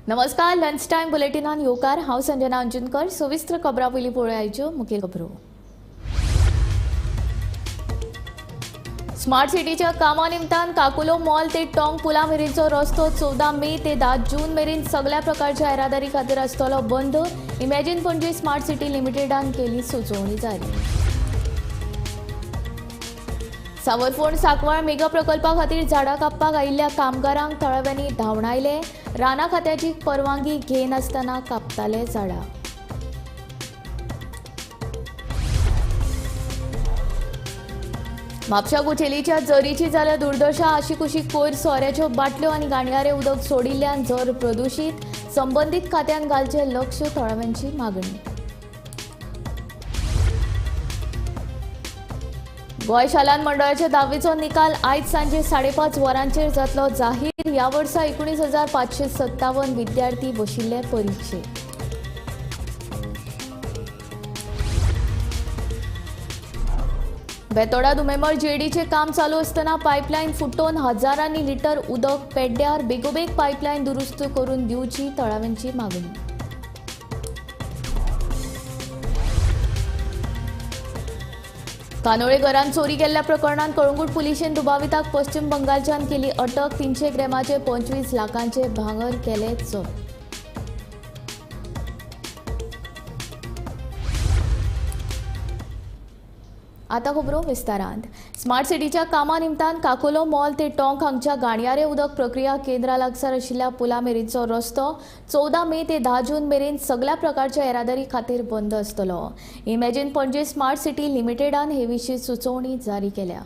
नमस्कार, lunch time बुलेटिनान येवकार. हांव संजना अंजुनकर. सविस्तर खबरां पयलीं पळोवया मुखेल खबरो. स्मार्ट सिटीच्या कामा निमतान काकुलो मॉल ते टोंग पुला मेरेनचो रस्तो 14 मे ते 10 जून मेरेन सगळ्या प्रकारच्या येरादारी खातीर आसतलो बंद. इमॅजिन पणजी स्मार्ट सिटी लिमिटेडान केली सुचोवणी जारी. सावरफोंड सांकवाळ मेगा प्रकल्पा खातीर झाडां कापपाक आयिल्ल्या कामगारांक थळाव्यांनी धांवडायले. राना खात्याची परवानगी घेनासतना कापताले झाडां. म्हापशा कुचेलीच्या जरीची जाल्या दुर्दशा. आशीकुशीक कोयर, सोऱ्याच्यो बाटल्यो आनी घाणयारे उदक सोडिल्ल्यान जर प्रदुशीत. संबंदीत खात्यान घालचें लक्ष, थळाव्यांची मागणी. गोंय शालांत मंडळाच्या 10वीचो निकाल आयज सांजे 5:30 वरांचेर जातलो जाहीर. ह्या वर्सा 19,557 विद्यार्थी बशिल्ले परिक्षेक. बेतोडा दुमेमळ जेडीचें काम चालू आसतना पायपलायन फुटोवन हजारांनी लिटर उदक पेड्ड्यार. बेगोबेग पायपलायन दुरुस्त करून दिवची, थळाव्यांची मागणी. कानोळे घरांत चोरी केल्ल्या प्रकरणांत कळंगूट पुलिशेन दुबाविताक पश्चिम बंगालच्यान केली अटक. 300 ग्रॅमाचे 25 लाखांचे भांगर केले जप्त. आता खबरो विस्तारांत. स्मार्ट सिटीच्या कामा निमतान काकुलो मॉल ते टोंक हांगच्या घाणयारे उदक प्रक्रिया केंद्रा लागसार आशिल्ल्या पुला मेरेनचो रस्तो 14 मे ते 10 जून मेरेन सगळ्या प्रकारच्या येरादारी खातीर बंद आसतलो. इमॅजिन पणजी स्मार्ट सिटी लिमिटेडान हे विशीं सुचोवणी जारी केल्या.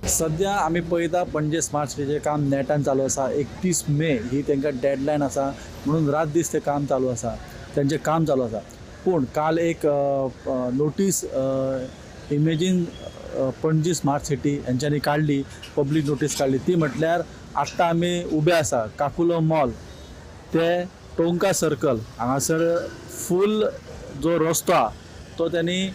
सध्या आमी पळयता पणजे स्मार्ट सिटीचें काम नेटान चालू आसा. 31 मे ही तांकां डेडलायन आसा म्हणून रात दीस तें काम चालू आसा, तेंचें काम चालू आसा. पूण काल एक notice imagine Panaji smart city हेंच्यांनी काडली, पब्लीक नोटीस काडली. ती म्हटल्यार आत्तां आमी उबे आसा काकुलो मॉल ते टोंका सर्कल हांगासर फूल जो रस्तो आहा तो त्यांनी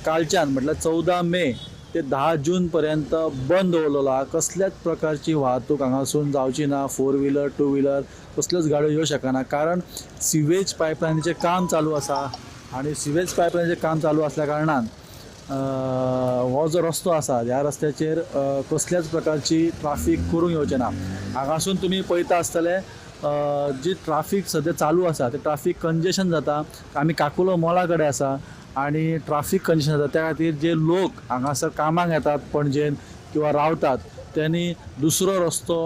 कालच्यान म्हटल्यार 14 मे ते 10 जून पर्यंत बंद दवरलेलो आहा. कसल्याच प्रकारची वाहतूक हांगासून जावची ना. 4 व्हिलर, 2 व्हिलर कसल्योच गाडयो येवंक शकना, कारण सिवेज पायपलायनीचें काम चालू आसा आनी सिवेज पायपलायनीचें काम चालू आसल्या कारणान हो जो रस्तो आसा ह्या रस्त्याचेर कसल्याच प्रकारची ट्राफीक करूंक येवचें ना. हांगासून तुमी पळयता आसतले जी ट्राफीक सद्या चालू आसा ते ट्राफीक कंजेशन जाता. आमी काकुलो मॉला कडेन आसा आनी ट्राफीक कंजेशन जाता. त्या खातीर जे लोक हांगासर कामाक येतात पणजेन किंवा रावतात त्यांनी दुसरो रस्तो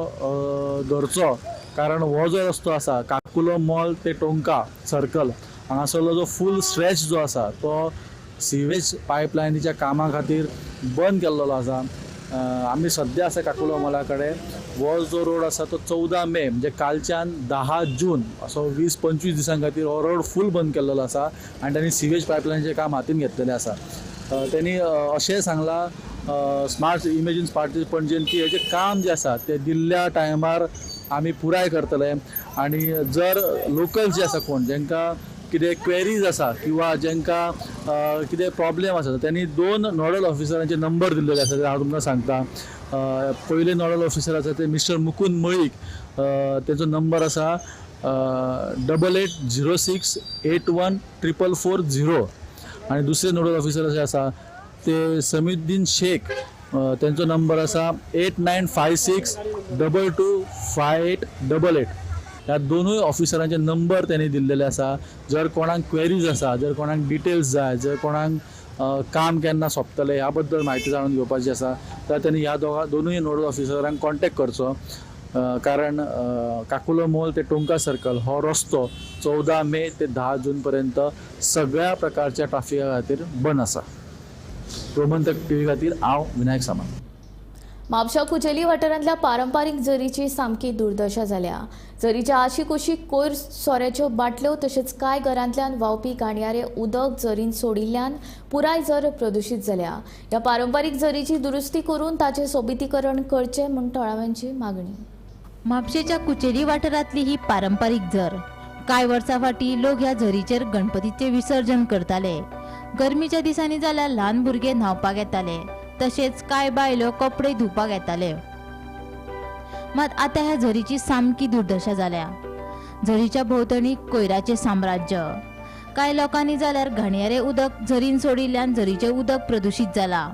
धरचो, कारण हो जो रस्तो आसा काकुलो मॉल ते टोंका सर्कल हांगासरलो जो फूल स्ट्रेच जो आसा तो सिवेज पायपलायनीच्या कामा खातीर बंद केल्लो आसा. आमी सद्या आसा काकुलो मॉला कडेन. हो जो रोड आसा तो 14 मे म्हणजे कालच्यान 10 जून असो 20-25 दिसां खातीर हो रोड फूल बंद केल्लो आसा आनी तांणी सिवेज पायपलायनीचें काम हातीन घेतलेलें आसा. तेणी अशें सांगलां स्मार्ट इमेजीन स्मार्ट पणजेन की हेजें काम जें आसा तें दिल्ल्या टायमार आमी पुराय करतले आनी जर लोकल जे आसा कोण जेंकां कितें क्वेरीज आसा किंवा जेंकां कितें प्रॉब्लेम आसा त्यांनी 2 नोडल ऑफिसरांचे नंबर दिल्लेले आसा ते हांव तुमकां सांगता. पयले नोडल ऑफिसर आसा ते मिस्टर मुकुंद मळीक, तेचो नंबर आसा 8806 81 444 0. आनी दुसरे नोडल ऑफिसर अशे आसा ते समीद्दीन शेख, तेंचो नंबर आसा 8956 22 58 88. ह्या दोनूय ऑफिसरांचे नंबर त्यांनी दिल्लेले आसा. जर कोणाक क्वेरीज आसा, जर कोणाक डिटेल्स जाय, जर कोणाक काम केन्ना सोंपतलें ह्या बद्दल म्हायती जाणून घेवपाची आसा तर त्यांनी ह्या दोनूय नोडल ऑफिसरांक कॉन्टेक्ट करचो, कारण काकुलो मॉल ते टोंका सर्कल हो रस्तो 14 मे ते 10 जून पर्यंत सगळ्या प्रकारच्या ट्राफिका खातीर बंद आसा. गोमंतक टीव्ही खातीर हांव विनायक सामंत. म्हापशा कुचेली वाठारांतल्या पारंपारीक जरीची सामकी दुर्दशा जाल्या. जरीच्या आशीकुशीक कोयर, सोऱ्याच्यो बाटल्यो तशेंच कांय घरांतल्यान व्हांवपी घाणयारे उदक जरीन सोडिल्ल्यान पुराय जर प्रदुशीत जाल्या. ह्या पारंपारीक जरीची दुरुस्ती करून ताचें सोबितीकरण करचें म्हूण थळाव्यांची मागणी. म्हापशेच्या कुचेली वाठारांतली ही पारंपारीक जर. कांय वर्सां फाटीं लोक ह्या झरीचेर गणपतीचें विसर्जन करताले. गरमीच्या दिसांनी जाल्यार ल्हान भुरगे न्हांवपाक येताले, तशेंच कांय बायलो कपडे धुवपाक येताले. मात आतां ह्या झरीची सामकी दुर्दशा जाल्या. झरीच्या भोंवतणी कोयराचें साम्राज्य. कांय लोकांनी जाल्यार घाणयारें उदक झरीन सोडिल्ल्यान झरीचें उदक प्रदुशीत जालां.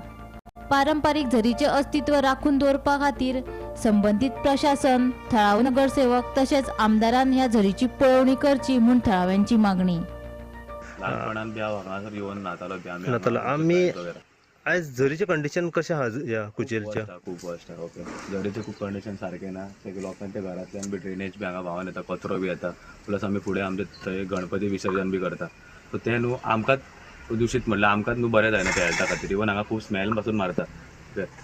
पारंपारीक झरीचें अस्तित्व राखून दवरपा खातीर संबंदीत प्रशासन, थळावो नगरसेवक तशेंच आमदारान ह्या झरीची पळोवणी करची म्हूण थळाव्यांची मागणी. ल्हानपणान बी हांव हांगासर येवन न्हातालो बी आमी. न्हातालो. आमी आयज झरीचें कंडिशन कशें आहा ह्या कुचेलच्या? खूब वर्स्ट आहा. ओके, झरीचें खूब कंडिशन सारकें ना. ते लोकांच्या घरांतल्यान बी ड्रेनेज बी हांगा व्हांवन येता, कचरो बी येता. प्लस आमी फुडें आमचे थंय गणपती विसर्जन बी करता, सो तें न्हू आमकांच दुशीत म्हणल्यार आमकांच न्हू बरें जायना त्या हेल्था खातीर. इवन हांगा खूब स्मेल पासून मारता.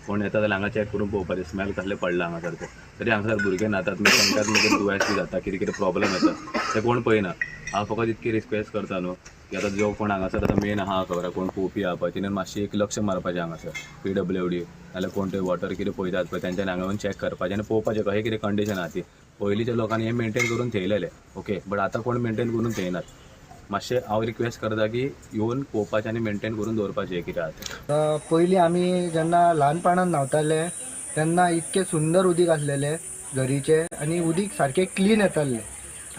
कोण येता जाल्यार हांगा चॅक करून पळोवपाचें स्मेल कसलें पडलां हांगासर तें. तरी हांगासर भुरगे न्हातात, मागीर तांकांच मागीर दुयेंस बी जाता, कितें कितें प्रॉब्लम येता, तें कोण पळयना. हांव फकत इतकी रिक्वेस्ट करता न्हू की आतां जो कोण हांगासर आतां मेन आहा खबर आहा कोण पळोवपी आहा पळय, तेणेन मातशी एक लक्ष मारपाचें हांगासर PWD नाल्यार कोण ते वॉटर कितें पळयतात पळय तेंच्यानी हांगा येवन चॅक करपाचें आनी पळोवपाचें कशें कितें कंडिशन आहा ती. पयलींच्या लोकांनी हें मेनटेन करून थेयलेलें, ओके, बट आतां कोण मेनटेन करून थेयनात. मातशें हांव रिक्वेस्ट करता की येवन पळोवपाचें आनी मेनटेन करून दवरपाचें हें कितें आहा तें. पयलीं आमी जेन्ना ल्हानपणान न्हांवताले तेन्ना इतकें सुंदर उदीक आसलेलें झरीचें आनी उदीक सारकें क्लीन येतालें.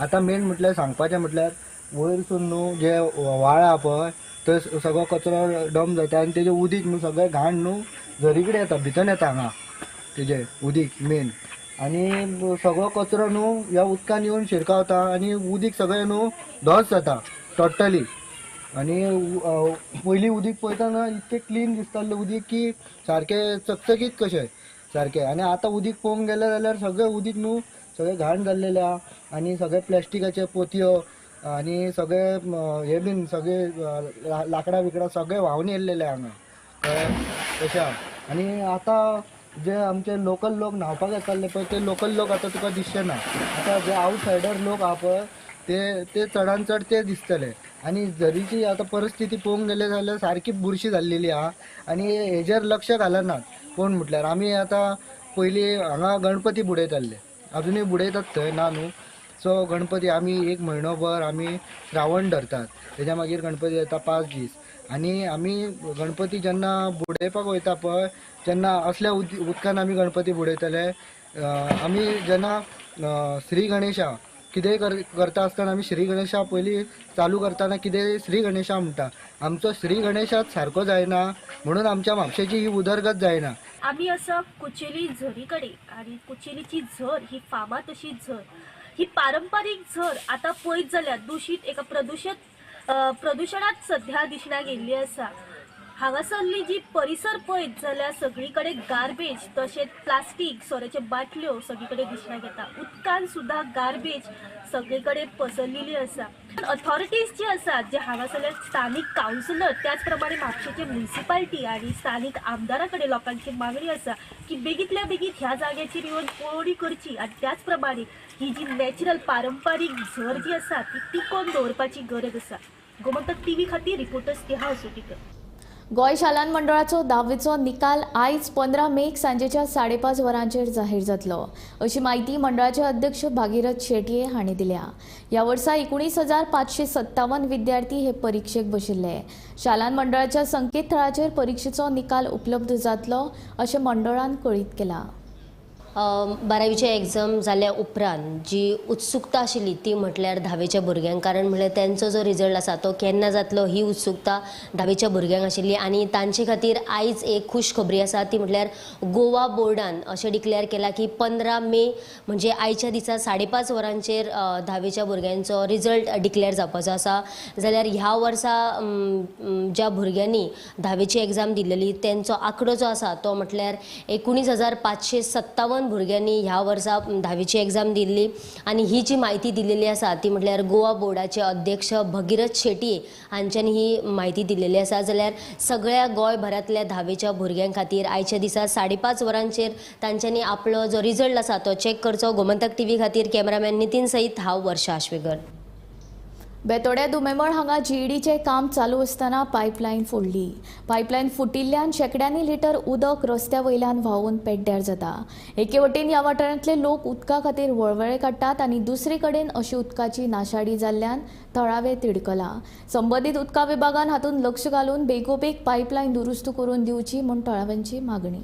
आतां मेन म्हटल्यार सांगपाचें म्हटल्यार वयरसून न्हू जे व्हाळ आहा पळय थंय सगळो कचरो डंप जाता आनी तेजें उदीक न्हू सगळें घाण न्हू झरी कडेन येता, भितर येता हांगा तेजें उदीक मेन. आनी सगळो कचरो न्हू ह्या उदकान येवन शिरकावता आनी उदीक सगळें न्हू धोस जाता टोटली. आनी पयलीं उदीक पळयतना इतकें क्लीन दिसतालें उदीक की सारकें चकचकीत कशें सारकें. आनी आतां उदीक पळोवंक गेलें जाल्यार सगळें उदीक न्हू सगळें घाण जाल्लेलें आहा आनी सगळे प्लास्टिकाचे पोतयो आनी सगळे हे बीन सगळे लांकडां बिकडां सगळे व्हांवन येयल्लेले हांगा, कळ्ळें तशें आहा. आनी आतां जे आमचे लोकल लोक न्हांवपाक येताले पळय ते लोकल लोक आतां तुका दिसचे ना. आतां जे आवटसायडर लोक आहा पळय ते चडान चड ते दिसतले. आनी झरीची आतां परिस्थिती पळोवंक गेले जाल्यार सारकी बुरशी जाल्लेली आहा आनी हेजेर लक्ष घालनात कोण म्हटल्यार. आमी आतां पयलीं हांगा गणपती बुडयताले, अजुनूय बुडयतात थंय ना न्हू. सो गणपती आमी एक म्हयनोभर आमी श्रावण धरतात, तेज्या मागीर गणपती येता 5 दीस. आनी आमी गणपती जेन्ना बुडयपाक वयता पळय तेन्ना असल्या उदकान आमी गणपती बुडयतले. आमी जेन्ना श्री गणेशा कितेंय करता आसतना आमी श्री गणेशा पयलीं चालू करतना कितेंय श्री गणेशा म्हणटा. आमचो श्री गणेशाच सारको जायना म्हणून आमच्या म्हापशेची ही उदरगत जायना. आमी आसा कुचेली झरी कडेन आनी कुचेलीची झर ही फामाद अशी झर, ही पारंपारीक झर आतां पळयत जाल्यार दुशीत एका प्रदुशणांत सध्या दिसना गेल्ली आसा. हांगासरली जी परिसर पळयत जाल्यार सगळी कडेन गार्बेज तशेंच प्लास्टीक, सोऱ्याच्यो बाटल्यो सगळी कडेन दिसणाक येता. उदकान सुद्दां गार्बेज सगळी कडेन पसरलेली आसा. अथॉरिटीज जी आसात जे हांगासरले स्थानीक कावन्सिलर, त्याच प्रमाणे म्हापशेचे म्युनिसिपालिटी आनी स्थानीक आमदारा कडेन लोकांची मागणी आसा की बेगीतल्या बेगीत ह्या जाग्याचेर येवन पळोवणी करची आनी त्याच प्रमाणे ही जी नॅचरल पारंपारीक झर जी आसा ती टिकोवन दवरपाची गरज आसा. गोमंतक टीव्ही खातीर रिपोर्टर स्नेहा असोटीकर. गोंय शालांत मंडळाचो 10वीचो निकाल आयज 15 मेक सांजेच्या 5:30 वरांचेर जाहीर जातलो अशी म्हायती मंडळाचे अध्यक्ष भागीरथ शेटये हांणी दिल्या. ह्या वर्सा 19,557 विद्यार्थी हे परिक्षेक बशिल्ले. शालांत मंडळाच्या संकेतथळाचेर परिक्षेचो निकाल उपलब्ध जातलो अशें मंडळान कळीत केलां. 12वीचे एग्जाम जाल्या उपरांत जी उत्सुकता आशिल्ली ती म्हटल्यार 10वीच्या भुरग्यांक, कारण म्हळ्यार तेंचो जो रिजल्ट आसा तो केन्ना जातलो ही उत्सुकता 10वीच्या भुरग्यांक आशिल्ली. आनी तांचे खातीर आयज एक खूश खबरी आसा ती म्हटल्यार गोवा बोर्डान अशें डिक्लेअर केलां की 15 मे म्हणजे आयच्या दिसा 5:30 वरांचेर 10वीच्या भुरग्यांचो रिजल्ट डिक्लेअर जावपाचो आसा. जाल्यार ह्या वर्सा ज्या भुरग्यांनी 10वीची एग्जाम दिल्ली तेंचो आंकडो जो आसा तो म्हटल्यार 19,557 भुरग्यांनी ह्या वर्सा 10वीची एग्जाम दिल्ली. आनी ही जी म्हायती दिलेली आसा ती म्हटल्यार गोवा बोर्डाचे अध्यक्ष भगीरथ शेटये हांच्यानी ही म्हायती दिलेली आसा. जाल्यार सगळ्या गोंयभरांतल्या 10वीच्या भुरग्यां खातीर आयच्या दिसा 5:30 वरांचेर तांच्यांनी आपलो जो रिजल्ट आसा तो चॅक करचो. गोमंतक टीव्ही खातीर कॅमेरामॅन नितीन सयत हांव वर्षा आश्वेकर. बेतोड्या दुमेमळ हांगा जीईडीचें काम चालू आसतना पायपलायन फोडली. पायपलायन फुटिल्ल्यान शेंकड्यांनी लिटर उदक रस्त्या वयल्यान व्हांवून पेड्ड्यार जाता. एके वटेन ह्या वाठारांतले लोक उदका खातीर वळवळे काडटात आनी दुसरे कडेन अशी उदकाची नाशाडी जाल्ल्यान थळावे तिडकला. संबंदीत उदका विभागान हातूंत लक्ष घालून बेगोबेग पायपलायन दुरुस्त करून दिवची म्हूण थळाव्यांची मागणी.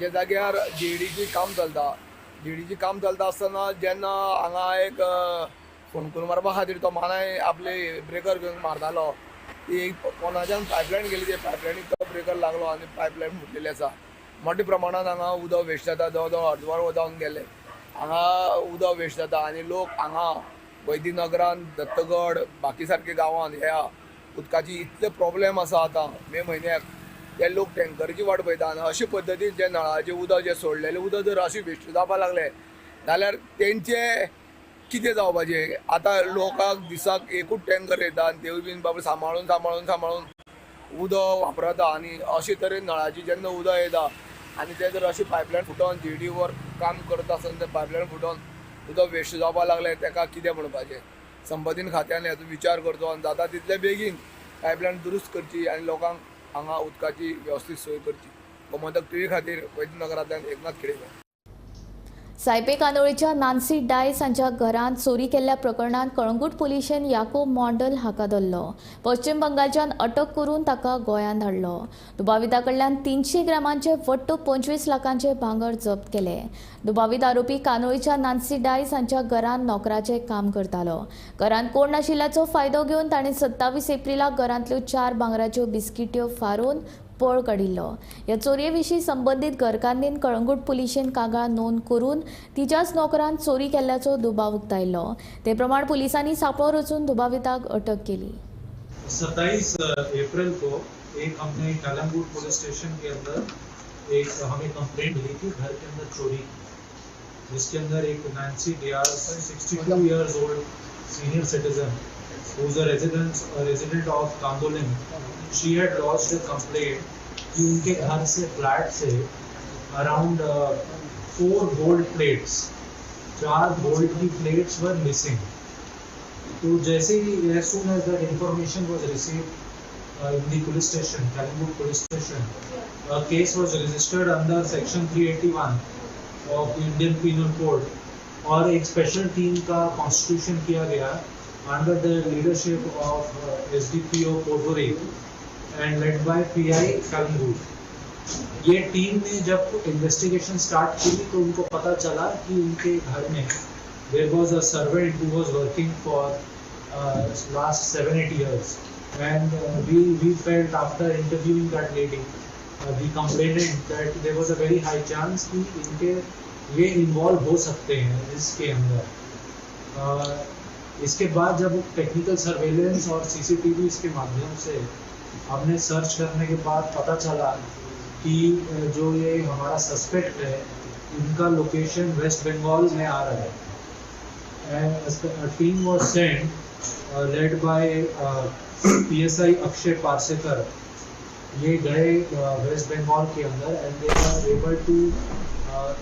जे जाग्यार जीईडीची काम चलता. जीईडीची काम चलता आसतना जेन्ना हांगा एक फोणकूल मारपा खातीर तो मानाय आपले ब्रेकर घेवन मारतालो, ती एक कोणाच्यान पायपलायन गेली, ते पायपलायनीक तो ब्रेकर लागलो आनी पायपलायन फुटलेली आसा. मोठ्या प्रमाणान हांगा उदक वेस्ट जाता. जवळ जवळ अर्दवर जावन गेले हांगा उदक वेस्ट जाता आनी लोक हांगा वैद्यनगरान, दत्तगड, बाकी सारके गांवांत ह्या उदकाची इतले प्रॉब्लेम आसा. आतां मे म्हयन्याक ते लोक टँकरीची वाट पळयता आनी अशे पद्दतीन जे नळाचें उदक जें सोडलेलें उदक जर अशें वेस्ट जावपाक लागलें जाल्यार तेंचें कितें जावपाचें? आतां लोकांक दिसाक एकूच टँकर येता आनी तेवूय बीन बाबा सांबाळून सांबाळून सांबाळून उदक वापरता आनी अशे तरेन नळाचें जेन्ना उदक येता आनी तें जर अशें पायपलायन फुटोन जीईडी वर काम करता आसतना तें पायपलायन फुटोन उदक वेस्ट जावपाक लागलें, तेका कितें म्हणपाचें? संबंदीत खात्यान हाचो विचार करचो आनी जाता तितले बेगीन पायपलायन दुरुस्त करची आनी लोकांक हांगा उदकाची वेवस्थीत सोय करची. गोमंतक टीव्ही खातीर वैद्यनगरांतल्यान एकनाथ खेडेकर. सायपे कांदोळीच्या नान्सी डायस हांच्या घरांत चोरी केल्ल्या प्रकरणांत कळंगूट पुलिशेन याकूब मोंडल हाका धरलो. पश्चिम बंगालच्यान अटक करून ताका गोंयांत धाडलो. दुबाविता कडल्यान 300 ग्रामांचे वट्ट 25 लाखांचे भांगर जप्त केले. दुबावीत आरोपी कांदोळीच्या नान्सी डायस हांच्या घरांत नोकराचें काम करतालो. घरांत कोण नाशिल्ल्याचो फायदो घेवन ताणें 27 एप्रिलाक घरांतल्यो 4 भांगराच्यो बिस्किट्यो फारून पळ काडिल्लो. ह्या चोरये विशीं संबंदीत घरकान्नीन कळंगूट पुलिशेन कागाळ नोंद करून तिच्याच नोकरान चोरी केल्ल्याचो दुबाव उक्तायलो. ते प्रमाण पुलिसांनी सांपळो रचून दुबाविताक अटक केली. 27 अप्रैल को एक हमने कलंगूट पुलिस स्टेशन के अंदर एक हमें कंप्लेंट मिली थी घर के अंदर चोरी की, जिसके अंदर एक Nancy Dias, 62 years old senior citizen, who is a resident of Candolim, she had lodged a complaint कि उनके घर से, फ्लैट से अराउंड 4 गोल्ड प्लेट्स, चार गोल्ड की प्लेट्स वर मिसिंग. तो जैसे ही, as soon as that information was received in the police station, Calangute police station, a case was registered under section 381 of the Indian Penal Code और एक special team का constitution किया गया under the leadership of SDPO Porvorim and led by PI Calangute. ये team ने जब investigation start की तो उनको पता चला कि उनके घर में there was a servant who was working for last 7-8 years and we felt after interviewing that lady, the complainant, that there was a very high chance कि इनके ये इन्वॉल्व हो सकते हैं इसके अंदर. इसके बाद जब टेक्निकल सर्वेलेंस और सीसीटीवी इसके माध्यम से हमने सर्च करने के बाद पता चला कि जो ये हमारा सस्पेक्ट है, इनका लोकेशन वेस्ट बंगाल में आ रहा है and a team was sent led by PSI Akshay Parsekar. ये गए वेस्ट बंगाल के अंदर and they are able to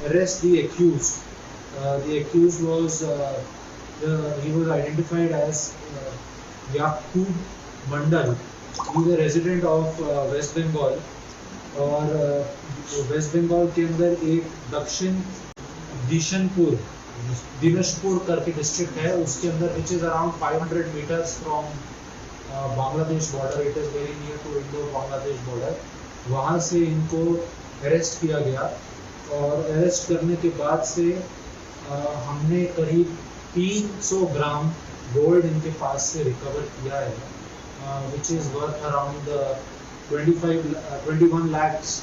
arrest the accused. The accused was he was identified as Yakub Mandal. He is a resident of West Bengal और West Bengal के अंदर एक दक्षिण दिशनपुर, दिनशपुर करके डिस्ट्रिक्ट है, उसके अंदर, which is around 500 meters from Bangladesh border. It is very near to Indo Bangladesh border. वहाँ से इनको अरेस्ट किया गया और अरेस्ट करने के बाद से हमने करीब 300 ग्राम गोल्ड इनके पास से रिकवर किया है, which is worth around 25 21 lakhs.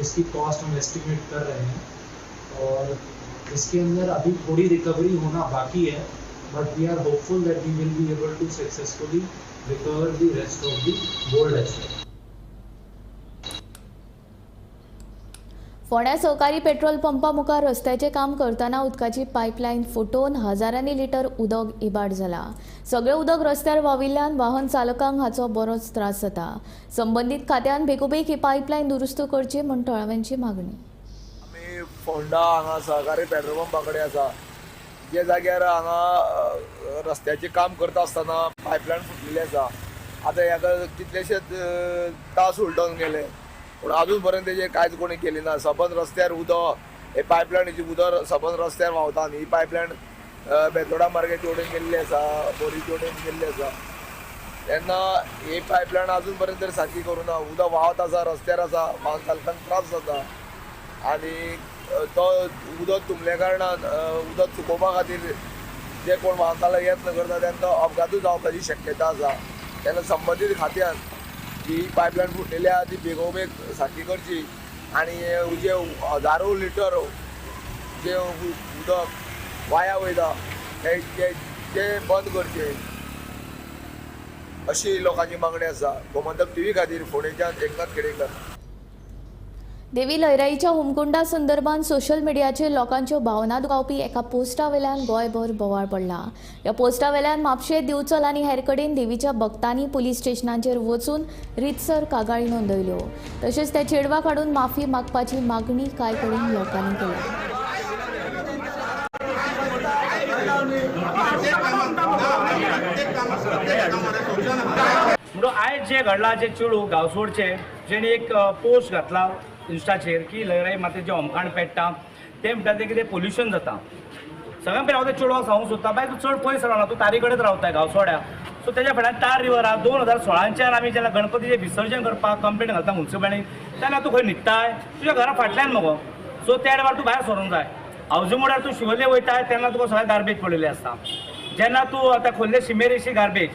इसकी कॉस्ट हम एस्टिमेट कर रहे हैं और इसके अंदर अभी थोड़ी रिकवरी होना बाकी है, but we are hopeful that we will be able to successfully recover the rest of the gold as well. फोंड्या सहकारी पेट्रोल पंपा मुखार रस्त्याचें काम करतना उदकाची पायपलायन फुटोवन हजारांनी लिटर उदक इबाड जाला. सगळें उदक रस्त्यार व्हांविल्ल्यान वाहन चालकांक हाचो बरोच त्रास जाता. संबंदीत खात्यान बेगोबेग ही पायपलायन दुरुस्त करची म्हूण थळाव्यांची मागणी. आमी फोंडा हांगा सहकारी पेट्रोल पंपा कडेन आसा, जे जाग्यार हांगा रस्त्याचें काम करता आसतना पायपलायन फुटलेली आसा. आतां हेका कितलेशेच तास उलटोन गेले, पूण अजून पर्यंत तेजेर कांयच कोणी केली ना. सबंद रस्त्यार उदक, हे पायपलायनीची उदक सबंद रस्त्यार व्हांवता आनी ही पायपलायन बेतोडा मार्गे वटेन गेल्ली आसा, बोरीचे वटेन गेल्ली आसा. तेन्ना ही पायपलायन अजून पर्यंत तरी सारकी करूं ना. उदक व्हांवत आसा, रस्त्यार आसा, वाहन चालकांक त्रास जाता. आनी तो उदक तुंबल्या कारणान उदक चुकोवपा खातीर जे कोण वाहनाला यत्न करता तांकां अपघातूय जावपाची शक्यता आसा. तेन्ना संबंदीत खात्यान जी पायपलायन फुटलेली आहा ती बेगोबेग सारकी करची आनी जे हजारो लिटर जे उदक वाया वयता ते बंद करचे अशी लोकांची मागणी आसा. गोमंतक टीव्ही खातीर फोंडेच्यान एकनाथ खेडेकर. देवी लयराईच्या होमकुंडा संदर्भात सोशल मिडियाचेर लोकांच्यो भावना दुखावपी एका पोस्टा वेल्यान गोंयभर बोवाळ पडला. ह्या पोस्टा वेल्यान म्हापशें, दिवचल आनी हेर कडेन देवीच्या भक्तांनी पुलीस स्टेशनांचेर वचून रितसर कागाळी नोंदयल्यो. तशेंच त्या चेडवाक हाडून माफी मागपाची मागणी कांय कडेन लोकांनी केल्या. म्हणून आयज जे घडलां जे चेडूं गांवसोडचें जेणे एक पोस्ट घातला इन्स्टाचेर की लयराई मातेचें होमखाण पेट्टा तें म्हणटा तें कितें पोल्युशन जाता. सगळ्यां पयलीं हांव त्या चेडवाक सांगूंक सोदता, बाय तूं चड पयस रावना, तूं तारी कडेन रावताय गांवसोड्या. सो तेज्या फाटल्यान तार रिवर आहा. 2016च्यान आमी जेन्ना गणपतीचें विसर्जन करपाक कंप्लेन घालता मुन्सिपालिटीन तेन्ना तूं खंय न्हिदताय, तुज्या घरा फाटल्यान मगो. सो त्या टायमार तूं भायर सरूंक जाय. हावजी मोडार तूं शिवोले वयताय तेन्ना तुका सगळें गार्बेज पडलेली आसता. जेन्ना तूं आतां खोल्ले शिमेर येशी गार्बेज,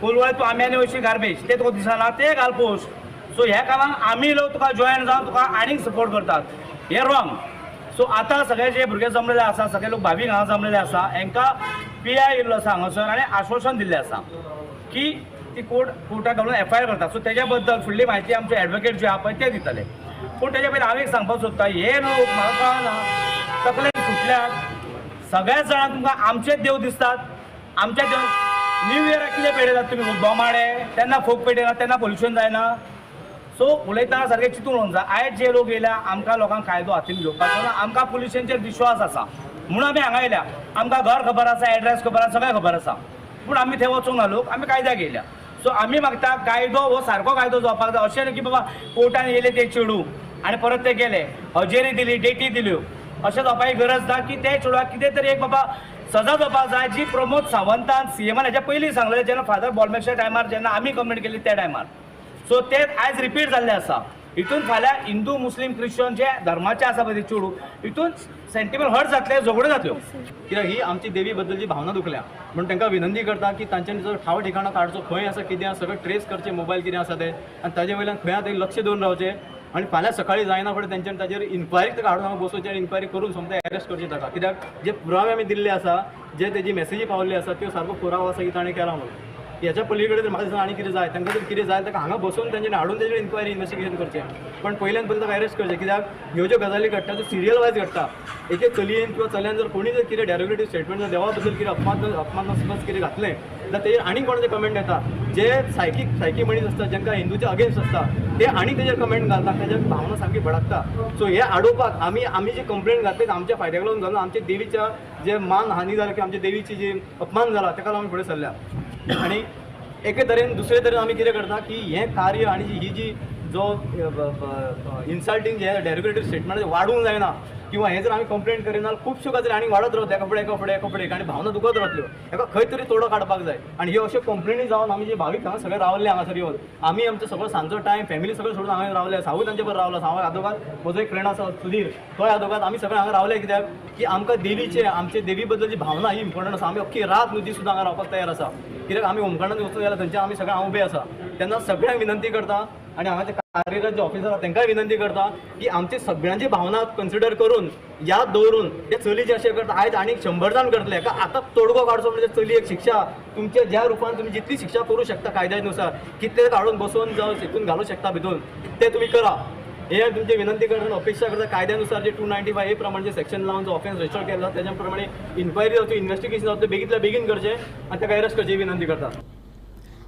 कोलवाळ तूं आंब्यानी वयशी गार्बेज, तें तुका दिसना, तें घाल पोस्ट. सो ह्या कामाक आमी लोक तुका जॉयन जावन तुका आनीक सपोर्ट करतात, हें रॉंग. सो आतां सगळे जे भुरगे जमलेले आसा, सगळे लोक भावीक हांगा जमलेले आसा, हांकां पी I येयल्लो आसा हांगासर आनी आश्वासन दिल्लें आसा की ती कोर्टाक घालून एफ I R करता. सो तेज्या बद्दल फुडली म्हायती आमचे एडवोकेट जे आहा पळय ते दितले. पूण तेज्या पयलीं हांव एक सांगपाक सोदता, हे लोक म्हाका कळना तकलेन सुटल्यात. सगळ्याच जाणांक तुमकां आमचेच देव दिसतात, आमचे देव. न्यू इयराक कितें पेटयतात तुमी बोमाडे, तेन्ना फोग पेटयना, तेन्ना पोल्युशन जायना. सो उलयतना सारकें चिंतून उलोवंक जाय. आयज जे लोक येयल्या आमकां लोकांक कायदो हातीन घेवपाचो ना, आमकां पुलिशेंचेर विश्वास आसा म्हणून आमी हांगा येयल्या. आमकां घर खबर आसा, एड्रेस खबर आसा, सगळें खबर आसा, पूण आमी थंय वचूंक ना लोक, आमी कायद्याक येयल्या. सो आमी मागता कायदो हो सारको कायदो जावपाक जाय. अशें न्हू की बाबा कोर्टान येयले ते चेडूं आनी परत ते गेले, हजेरी दिली, डेटी दिल्यो, अशें जावपाची गरज ना की ते चेडवाक कितें तरी एक बाबा सजा जावपाक जाय जी प्रमोद सावंतान सीएमान हेच्या पयलीं सांगलें जेन्ना फादर बॉलमेक्षा टायमार जेन्ना आमी कंप्लेन केली त्या टायमार. सो ते आयज रिपीट जाल्लें आसा. हितून फाल्यां हिंदू मुस्लीम क्रिश्चन जे धर्माचे आसा पळय ते चेडूं, हितून सेंटिमेंट हर्ट जातले, झगड्यो जातल्यो. कित्याक ही आमची देवी बद्दलची भावना दुखल्या म्हणून तांकां विनंती करता की तांच्यांनी जो ठाव ठिकाणो काडचो, खंय आसा कितें आसा सगळें ट्रेस करचें, मोबायल कितें आसा तें, आनी ताजे वयल्यान खंय आसा तें लक्ष दवरून रावचें. आनी फाल्यां सकाळीं जायना फुडें तेंच्यांनी ताजेर इन्क्वायरी ताका हाडून हांगा बसोवचें आनी इन्क्वायरी करून सोमतें एरेस्ट करचें ताका. कित्याक जे पुरावे आमी दिल्ले आसा, जे तेजी मॅसेजी पावल्ली आसा, त्यो सारको पुरावो आसा की ताणें केला म्हणून. ह्याच्या पली कडेन तर म्हाका दिसना आनी कितें जाय, तांकां जर कितें जाय ताका हांगा बसोवन तेंच्यांनी हाडून तेजेर इन्क्वायरी इन्वेस्टिगेशन करचें. पण पयल्यान पयलीं ताका एरेस्ट करचें. कित्याक ह्यो ज्यो गजाली घडटा त्यो सिरियल वायज घडटा. एके चलयेन किंवा चल्यान जर कोणी जर कितें डेरोगेटीव स्टेटमेंट जर देवा बद्दल कितें अपमानास्पद कितें घातलें जाल्यार तेजेर आनी कोणाचे कमेंट येता, जे सायकी मनीस आसता, जांकां हिंदूचे अगेन्स्ट आसता, ते आनी तेजेर कमेंट घालता, तेजेर भावना सामकी भडकता. सो हे आडोवपाक आमी आमी जी कंप्लेन घातली आमच्या फायद्याक लागून घालून आमच्या देवीच्या जे मान हानी जाला किंवा आमच्या देवीची जी अपमान जाला ताका लागून आमी फुडें सरल्या. आनी एके तरेन दुसरे तरेन आमी कितें करता की हें कार्य आनी ही जी जो इन्सल्टींग जे डेरोगेटीव स्टेटमेंट वाडूंक जायना किंवा हें जर आमी कंप्लेन करिना जाल्यार खुबश्यो गजाली आनी वाडत रावता, एका फुडें एका फुडें एका फुडें, आनी भावना दुखत रावतल्यो. हेका खंय तरी तोडो काडपाक जाय. आनी ह्यो अश्यो कंप्लेनी जावन आमी जे भावीक हांगा सगळे रावले हांगासर येवन आमी आमचो सगळो सांजचो टायम फॅमिली सगळें सोडून हांगा रावले. हांवूय तांचे बरोबर रावलो, हांव आदोगाद, म्हजो एक फ्रेंड आसा सुधीर, तोय आदोगाद, आमी सगळे हांगा रावले. कित्याक की आमकां देवीचे आमचे देवी बद्दलची भावना ही इम्पॉर्टंट आसा. आमी अख्खी रात न्हू दीस सुद्दां हांगा रावपाक तयार आसा. कित्याक आमी होमखंडान वचूंक जाल्यार थंयच्यान आमी सगळे हांगा उबे आसा. तेन्ना सगळ्यांक विनंती करता आनी हांगाचे कार्यरत जे ऑफिसर आसा तांकांय विनंती करता की आमची सगळ्यांची भावना कन्सिडर करून याद दवरून ते चली जे अशें करता आयज आनीक 100 जाण करतले. का आतां तोडगो काडचो म्हणजे चली एक शिक्षा तुमच्या ज्या रुपान तुमी जितली शिक्षा करूं शकता कायद्यानुसार, कितले काडून बसोवन जावं हितून घालूं शकता भितून, ते तुमी करा. हे तुमची विनंती करता, अपेक्षा करता कायद्यानुसार जे 295 ए प्रमाणे जे सेक्शन लावन जो ऑफेन्स रजिस्टर केला त्याच्या प्रमाणे इन्क्वायरी जावची, इन्वेस्टिगेशन जावचें, बेगींतल्या बेगीन करचें आनी ताका अरेस्ट करची विनंती करता.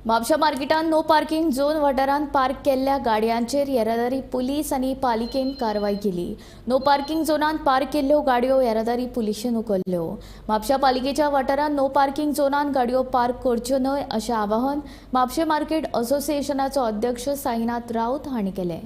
म्हापशा मार्केटांत नो पार्किंग झोन वाठारांत पार्क केल्ल्या गाडयांचेर येरादारी पुलीस आनी पालिकेन कारवाय केली. नो पार्किंग झोनांत पार्क केल्ल्यो गाडयो येरादारी पुलिशेन उखल्ल्यो. म्हापशा पालिकेच्या वाठारांत नो पार्किंग झोनांत गाडयो पार्क करच्यो न्हय अशें आवाहन म्हापशें मार्केट असोसिएशनाचो अध्यक्ष साईनाथ राऊत हांणी केलें.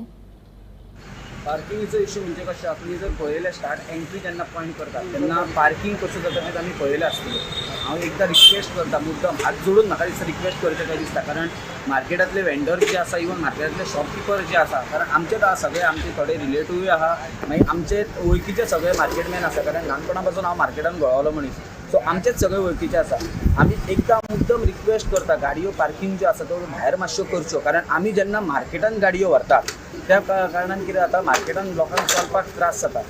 पार्किंगचो इशू म्हणजे कशें, तुमी जर पळयलें स्टार्ट एंट्री जेन्ना पॉयंट करता तेन्ना पार्किंग कशें जाता तें आमी पळयलें आसतलें. हांव एकदां रिक्वेस्ट करता, मुद्दम हात जोडून म्हाका दिसता रिक्वेस्ट करचें काय दिसता, कारण मार्केटांतले वेंडर जे आसा, इवन मार्केटांतले शॉपकिपर जे आसा, कारण आमचेच आसा सगळे, आमचे थोडे रिलेटिव्हूय आहा, मागीर आमचे वळखीचे सगळे मार्केटमॅन आसा, कारण ल्हानपणा पासून हांव मार्केटान घोळवलो मनीस, सो आमचेच सगळे वळखीचे आसा. आमी एकदां मुद्दम रिक्वेस्ट करता गाडयो पार्किंग ज्यो आसा त्यो भायर मातश्यो करच्यो, कारण आमी जेन्ना मार्केटान गाडयो व्हरतात त्या कारणान कितें जाता, मार्केटान लोकांक चलपाक त्रास जाता.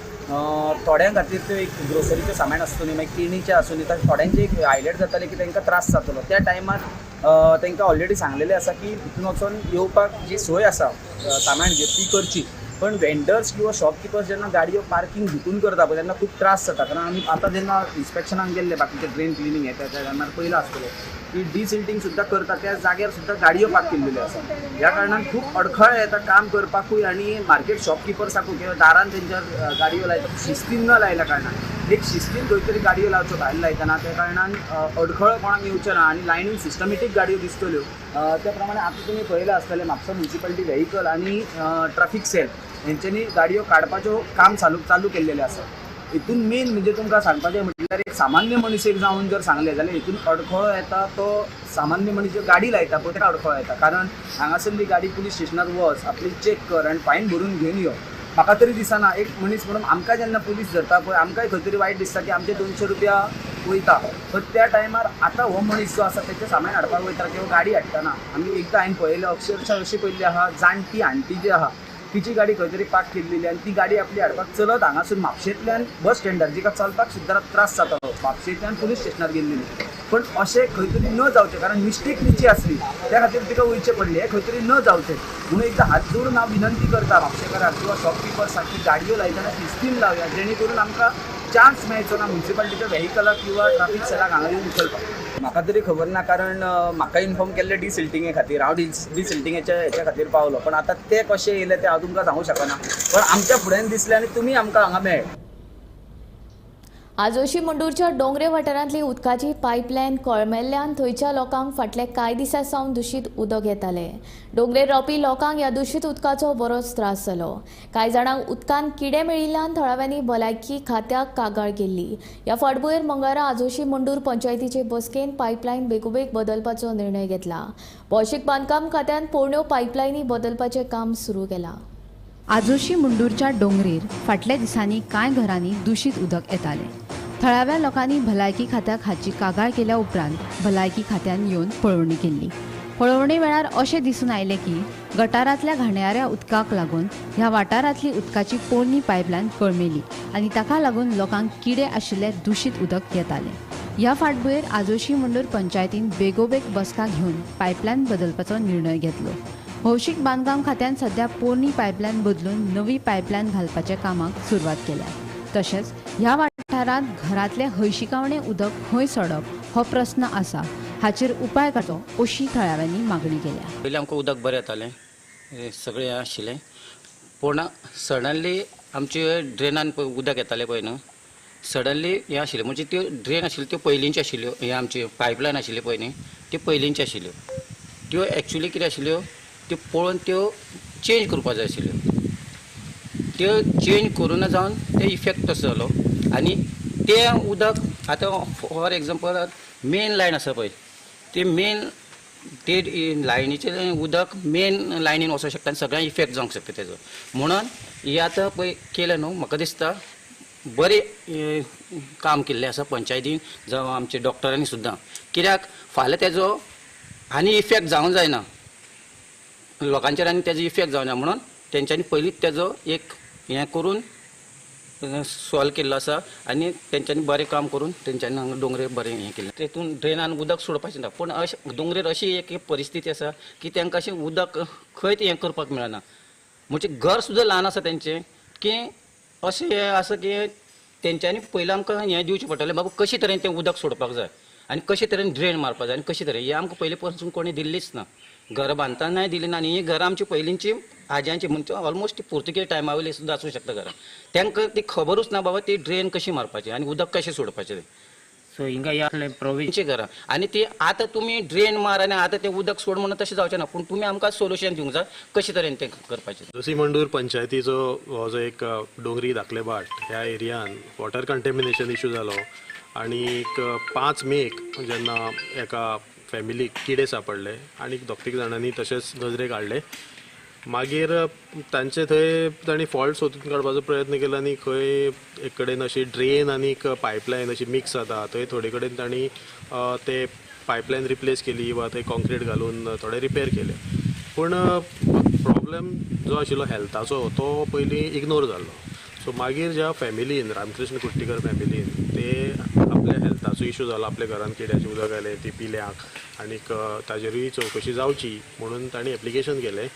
थोड्यां खातीर त्यो एक ग्रोसरीचें सामान आसूं न्ही, मागीर केणीचें आसूं न्ही, तर थोड्यांचे एक हायलायट जातालें की तांकां त्रास जातलो. त्या टायमार तांकां ऑलरेडी सांगलेलें आसा की भितून वचोन येवपाक जी सोय आसा सामान घेवन ती करची, पण वेंडर्स किंवा शॉपकिपर्स जेन्ना गाडयो पार्किंग भितून करता पळय तेन्ना खूब त्रास जाता. कारण आमी आतां जेन्ना इन्स्पेक्शनाक गेल्ले बाकीचे ड्रेन क्लिनींग हे त्या टायमार पयलां आसतलें की डिसिल्टींग सुद्दां करता त्या जाग्यार सुद्दां गाडयो पार्क केल्ल्यो आसा. ह्या कारणान खूब अडखळ येता काम करपाकूय आनी मार्केट शॉपकिपर्साकूय किंवा दारान तेंच्या गाडयो लायता शिस्तीन न लायल्या कारणान, एक शिस्तीन खंय तरी गाडयो लावच्यो भायर लायतना, त्या कारणान अडखळ कोणाक येवचें ना आनी लायनीन सिस्टमेटीक गाडयो दिसतल्यो. त्या प्रमाणे आतां तुमी पळयलां आसतलें म्हापसा म्युनिसिपालिटी व्हेकल आनी ट्राफीक सेल हेंच्यांनी गाडयो काडपाच्यो काम चालू केल्लेलें आसा. हितून मेन म्हणजे तुमकां सांगपाचें म्हटल्यार एक सामान्य मनीस एक जावन जर सांगलें जाल्यार हितून अडखळो येता तो सामान्य मनीस ज्यो गाडी लायता पळय ताका अडखळो येता, कारण हांगासरली गाडी पुलीस स्टेशनार वच, आपली चॅक कर आनी फायन भरून घेवन यो. म्हाका तरी दिसना एक मनीस म्हणून आमकां जेन्ना पुलीस धरता पळय आमकांय खंय तरी वायट दिसता की आमचे 200 रुपया वयता, पण त्या टायमार आतां हो मनीस जो आसा तेचें सामान हाडपाक वयता किंवा गाडी हाडटना आमी एकदां हांवें पळयलें, अक्षरशा अशी पळयल्ली आहा, जाणटी आण्टी जी आहा तिची गाडी खंय तरी पार्क केल्लेली आनी ती गाडी आपली हाडपाक चलत हांगासून म्हापशेंतल्यान बस स्टँडार, जिका चलपाक सुद्दां त्रास जातालो, म्हापशेंतल्यान पुलीस स्टेशनार गेल्लेली. पण अशें खंय तरी न जावचें, कारण मिस्टेक तिची आसली त्या खातीर तिका वयचें पडलें, हें खंय तरी न जावचें म्हणून एकदां हात जोडून हांव विनंती करता म्हापशेकारांक किंवा शॉपकिपर्सांक की गाडयो लायतना शिस्तीन लावया, जेणे करून आमकां चान्स मेळचो ना म्युनिसिपालिटीच्या व्हेकलाक किंवा ट्राफीक सेलाक हांगा येवन उखलपाक. म्हाका तरी खबर ना, कारण म्हाका इन्फॉर्म केल्लें डिसिल्टिंगे खातीर, हांव डिसिल्टिंगेच्या हेच्या खातीर पावलो, पण आतां ते कशें येयले तें हांव तुमकां सांगूंक शकना, पण आमच्या फुड्यान दिसलें आनी तुमी आमकां हांगा मेळ्ळे. आजोशी मंडूरच्या डोंगरे वाठारांतली उदकाची पायपलायन कळमेल्ल्यान थंयच्या लोकांक फाटले कांय दिसां सावन दुशीत उदक येतालें. डोंगरेर रावपी लोकांक ह्या दुशीत उदकाचो बरोच त्रास जालो. कांय जाणांक उदकांत किडे मेळिल्ल्यान थळाव्यांनी भलायकी खात्याक कागाळ केल्ली. ह्या फाटभुंयेर मंगळारा आजोशी मंडूर पंचायतीचे बसकेन पायपलायन बेगोबेग बदलपाचो निर्णय घेतला. भौशीक बांदकाम खात्यान पोरण्यो पायपलायनी बदलपाचें काम सुरू केलां. आजोशी मुंडूरच्या डोंगरेर फाटल्या दिसांनी कांय घरांनी दूषित उदक येतालें. थळाव्या लोकांनी भलायकी खात्याक हाची कागाळ केल्या उपरांत भलायकी खात्यान येवन पळोवणी केल्ली. पळोवणे वेळार अशें दिसून आयलें की गटारांतल्या घाणयाऱ्या उदकाक लागून ह्या वाठारांतली उदकाची पोरणी पायपलायन कळमेली आनी ताका लागून लोकांक किडे आशिल्लें दूषित उदक येतालें. ह्या फाटभुंयेर आजोशी मुंडूर पंचायतीन बेगोबेग बसका घेवन पायपलायन बदलपाचो निर्णय घेतलो. भौशीक बांदकाम खात्यान सध्या पोरणी पायपलायन बदलून नवी पायपलायन घालपाच्या कामाक सुरवात केल्या. तशेंच ह्या वाठारांत घरांतलें हळशिकावणें उदक खंय सोडप हो प्रस्न आसा, हाचेर उपाय काडचो अशी थळाव्यांनी मागणी केल्या. पयलीं आमकां उदक बरें येतालें, सगळें आशिल्लें, पूण सडनली आमचे ड्रेनान उदक येतालें पळय न्हू, सडनली हें आशिल्लें, म्हणजे त्यो ड्रेन आशिल्ल्यो त्यो पयलींच्यो आशिल्ल्यो, हे आमची पायपलायन आशिल्ली पळय न्ही त्यो पयलींच्यो आशिल्ल्यो, त्यो एक्चुली कितें आशिल्ल्यो त्यो पळोवन त्यो चेंज करपाक जाय आशिल्ल्यो, त्यो चेंज करूं जावन ते इफेक्ट तसो जालो आनी तें उदक आतां फॉर एग्जाम्पल मेन लायन आसा पळय, ते मेन ते लायनीचें उदक मेन लायनीन वचोंक शकता आनी सगळ्यांक इफेक्ट जावंक शकता तेजो. म्हणून हें आतां पळय केलें न्हू, म्हाका दिसता बरें काम केल्लें आसा पंचायतीन जावं आमच्या डॉक्टरांनी सुद्दां, कित्याक फाल्यां तेजो आनी इफेक्ट जावंक जायना लोकांचेर आनी तेजो इफेक्ट जावना म्हणून तेंच्यांनी पयलींच तेजो एक हें करून सॉल्व केल्लो आसा आनी तेंच्यांनी बरें काम करून तेंच्यांनी हांगा दोंगरेर बरें हें केलें. तेतून ड्रेनान उदक सोडपाचें ना, पूण अशें दोंगरेर अशी एक परिस्थिती आसा की तांकां अशें उदक खंयच हें करपाक मेळना, म्हणजे घर सुद्दां ल्हान आसा तेंचें की अशें हें आसा की तेंच्यांनी पयलीं आमकां हें दिवचें पडटलें, बाबा कशे तरेन तें उदक सोडपाक जाय आनी कशे तरेन ड्रेन मारपाक जाय आनी कशे तरेन, हें आमकां पयलीं पासून कोणें दिल्लीच ना, घरां बांदतनाय दिली ना आनी हीं घरां आमची पयलींची आज्यांची म्हणजे ऑलमोस्ट पुर्तुगेज टायमा वयली सुद्दां आसूं शकता घरां, तांकां ती खबरूच ना बाबा ती ड्रेन कशी मारपाची आनी उदक कशें सोडपाचें तें. सो हिंगा हे आसलें प्रोविन्सची घरां आनी ती आतां तुमी ड्रेन मार आनी आतां तें उदक सोड म्हणून तशें जावचें ना, पूण तुमी आमकां सोल्युशन दिवंक जाय कशे तरेन तें करपाचें. जोशी मंडूर पंचायतीचो हो जो एक डोंगरी धाकले भाट ह्या एरियान वॉटर कंटेमिनेशन इशू जालो आनी 5 मेक जेन्ना एका फॅमिलीक किडे सापडले आनी 2-3 जाणांनी तशेंच नजरेक हाडले. मागीर तांचे थंय तांणी फॉल्ट सोदून काडपाचो प्रयत्न केलो आनी खंय एक कडेन अशी ड्रेन आनी पायपलायन अशी मिक्स जाता थंय थोडे कडेन तांणी ते पायपलायन रिप्लेस केली वा थंय कॉन्क्रीट घालून थोडे रिपेर केले. पूण प्रॉब्लेम जो आशिल्लो हेल्थाचो तो पयलीं इग्नोर जाल्लो. सो मागीर ज्या फॅमिलीन, रामकृष्ण कुट्टीकर फॅमिलीन, ते आपल्या हेल्थाचो इशू जालो, आपल्या घरान किड्याचें उदक आयलें ती पिल्याक आनीक ताजेरूय चवकशी जावची म्हणून तांणी एप्लिकेशन केलें.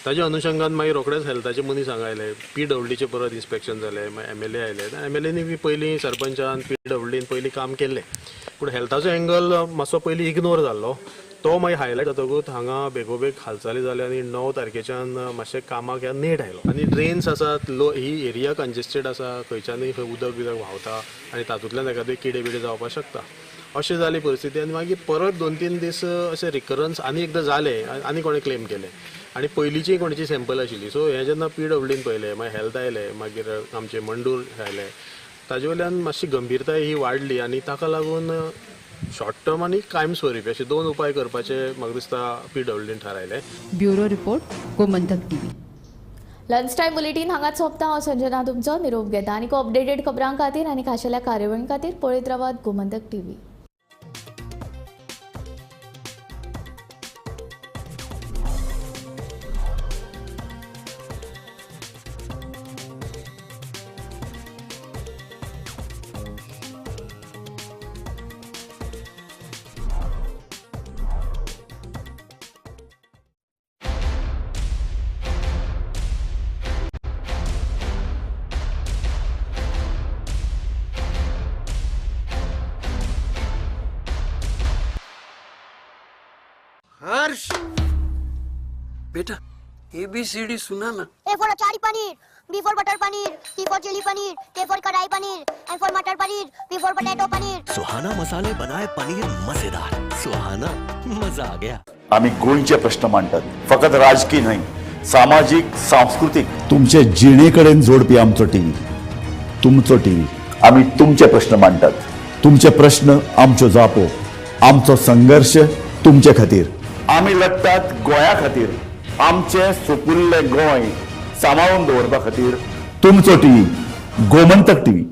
ताज्या अनुशंगान मागीर रोखडेच हेल्थाचे मनीस हांगा आयले, PWDचें परत इन्स्पेक्शन जालें, मागीर MLA आयले. MLAनी बी पयलीं सरपंचान PWDन पयलीं काम केल्लें, पूण हेल्थाचो एंगल मातसो पयलीं इग्नोर जाल्लो, तो मागीर हायलायट जातकूच हांगा बेगोबेग हालचाली जाल्यो आनी 9 तारखेच्यान मातशें कामाक ह्या नेट आयलो. आनी ड्रेन्स आसात, लो ही एरिया कंजेस्टेड आसा, खंयच्यानूय खंय उदक बिदक व्हांवता आनी तातूंतल्यान एखादें किडे बिडे जावपाक शकता, अशें जाली परिस्थिती. आनी मागीर परत 2-3 दीस अशें रिकरन्स आनी एकदां जालें आनी कोणें क्लेम केलें आनी पयलींची कोणाची सॅम्पल आशिल्ली. सो हें जेन्ना PWDन पळयलें, मागीर हेल्थ आयलें, मागीर आमचें मंडूर आयलें, ताजे वयल्यान मातशी गंभीरताय ही वाडली आनी ताका लागून शॉर्ट टर्म आनी कायमस्वरूपी अशे 2 उपाय करपाचे म्हाका दिसता PWDन थारायलें. Bureau report, Gomantak TV. Lunch time bulletin हांगाच सोंपता. हांव संजना तुमचो निरोप घेता आनी अपडेटेड खबरां खातीर आनी खाशेल्या कार्यावळीं खातीर पळयत रावात गोमंतक टीव्ही. हर्ष बेटा ABCD सुना ना. A for achari paneer, B for butter paneer, C for chilli paneer, K for kadai paneer, M for matar paneer, P for potato paneer. Suhana मसाले बनाए पनीर मजेदार. सुहाना मजा आ गया. आम्ही गोंयचे प्रश्न मांडतात, फकत राजकीय न्हय, सामाजीक, सांस्कृतीक, तुमचे जिणेकडेन जोडपी आमचो टीव्ही, तुमचो टीव्ही. आम्ही तुमचे प्रश्न मांडतात, तुमचे प्रश्न आमच्यो जापो, आमचो संघर्ष तुमचे खातीर. आमी लढतात गोंया खातीर, आमचें सुपुल्लें गोंय सांबाळून दवरपा खातीर. तुमचो टीव्ही, गोमंतक टीव्ही.